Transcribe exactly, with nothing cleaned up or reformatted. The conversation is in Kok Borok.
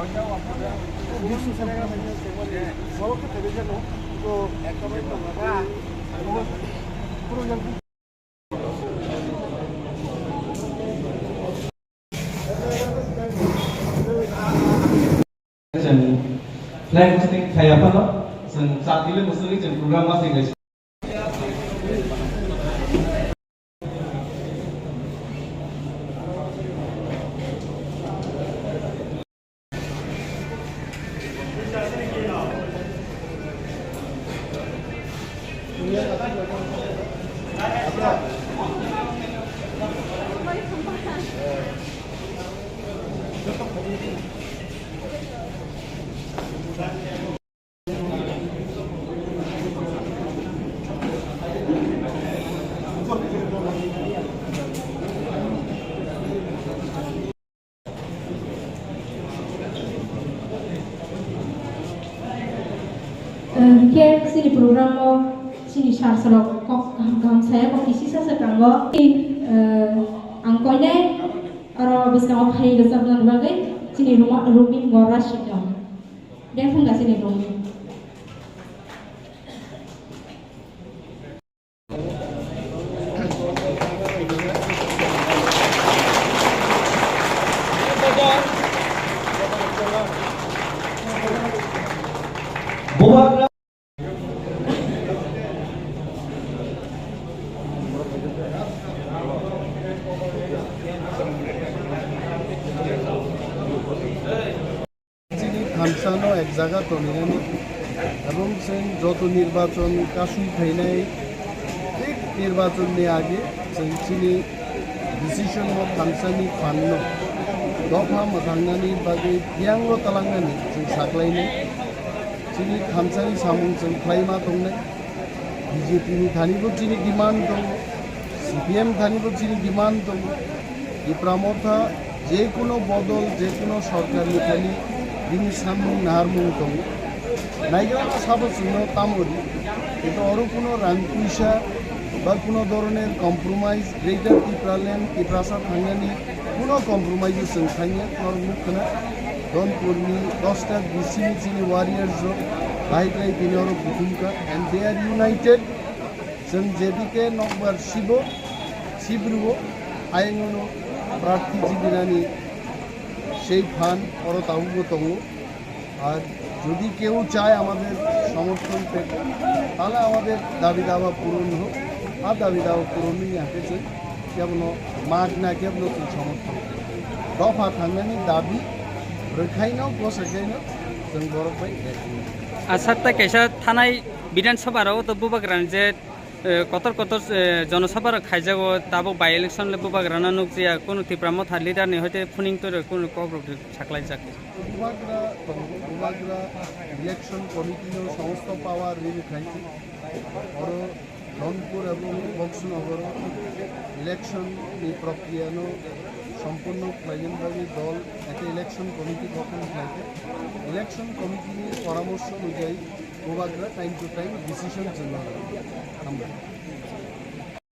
Chwng flag hosting khaiya phano chwng chatilo mwswgwi chwng program ma singlaisi. Hwnkhe chini program o chini sir rok kok kaham kaham saya, kok kisi sa sa tongo. Ang koinai oro bwskango phai rwchapna bagwi chini Ruma-, Rumi Morasino. Beng thangka chini Rumi. Chini thamsano ek jaga tongnani, ebong chwng joto nirbachon kasui phainai, thik nirbachonni age chwng chini decision no thamsani phanno dopha mwthangnani bagwi biyango talangnani chwng saklainai. Chini thamsani samung chwng khlaima tongnai. B J P ni thani bo chini demand tongo, C P M thani bo chini demand tongo. Tipra Motha je kuno bodol, je kuno sorkar ni thani bini samung naharmung tongo. Naigra sabo chwngno tamo di, kintu oro kuno rang puisa ba kuno doroner compromise, Greater Tipraland, Tiprasa thangnani kuno compromise o chwng thangya, norok nukha na, Donpurni dosta B C ni chini warriors rok bahai khlai tini oro kuthumkha, and they are united. Chwng jedike nokbar sibo, sibruo, ayangno prarthi jibinani sei phan oro tabukbo tongo. Ar jodi keu chai amader somorthon pete, tahole amader dabi dawa puron hok, ar dabi dawa puron ni yake chwng kebono magna kebono chwng somorthon. Dopha thangnani dabi rwkhaino, bwswkhaino chwng borok bai ek wngwi. Aswk tai kaisa thanai Bidhan Sabha rok to Bubagrani je, eh, kotor kotor, eh, Jono Sabha rok khaijago, tabuk by election le Bubagrano nukjaya, kunu Tipra Motha leader ni hoite phuning twi rw kunu kok rok saklaijak. Bubagra tongo, Bubagra election committee no somosto power rwi khainai. Oro Dhonpur ebong Boxnagar election ni prokriya no sompurno khlaina bagwi dol ekta election committee gothon khlaikha. Election committee ni poramorso onujai Bubagra time to time decision chwng lago. Hambai.